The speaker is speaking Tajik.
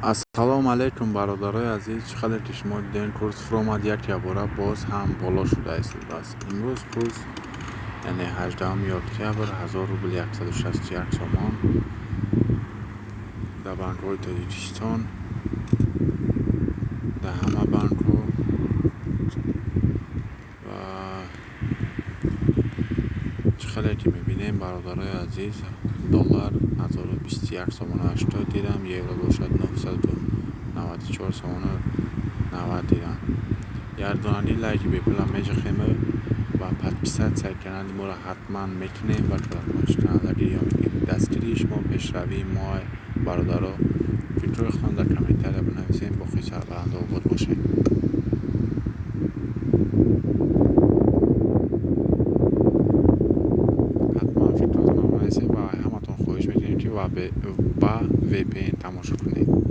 Ассалому алайкум, бародарои азиз. Чӣ қадр ки шумо дидем, курс фуромад, як ябора боз ҳам боло шуда истодааст. Имрӯз курс, яъне 18 октябр, 1000 рубл 161 сомон дар банкҳои Тоҷикистон, дар ҳама банкҳо. Ва чӣ қадр ки мебинем, бародарои азиз, доллар 1021 сомону 80 дирам, евро бошад 994 сомону 90 дирам. Ярдонани лайки бепула меҷахем ва подписаться канали моро ҳатман мекунем ва колокольчика гирён мекунем. Дастгирии шумо пешравии мо, бародаро. Фикрҳои худтон дар комментария бинависем. Боқӣ сарбаланду обод бошед. Ҳатман фикротонро бинависед ва ҳаматон хоҳиш мекунем, ки ба VPN тамошо кунед.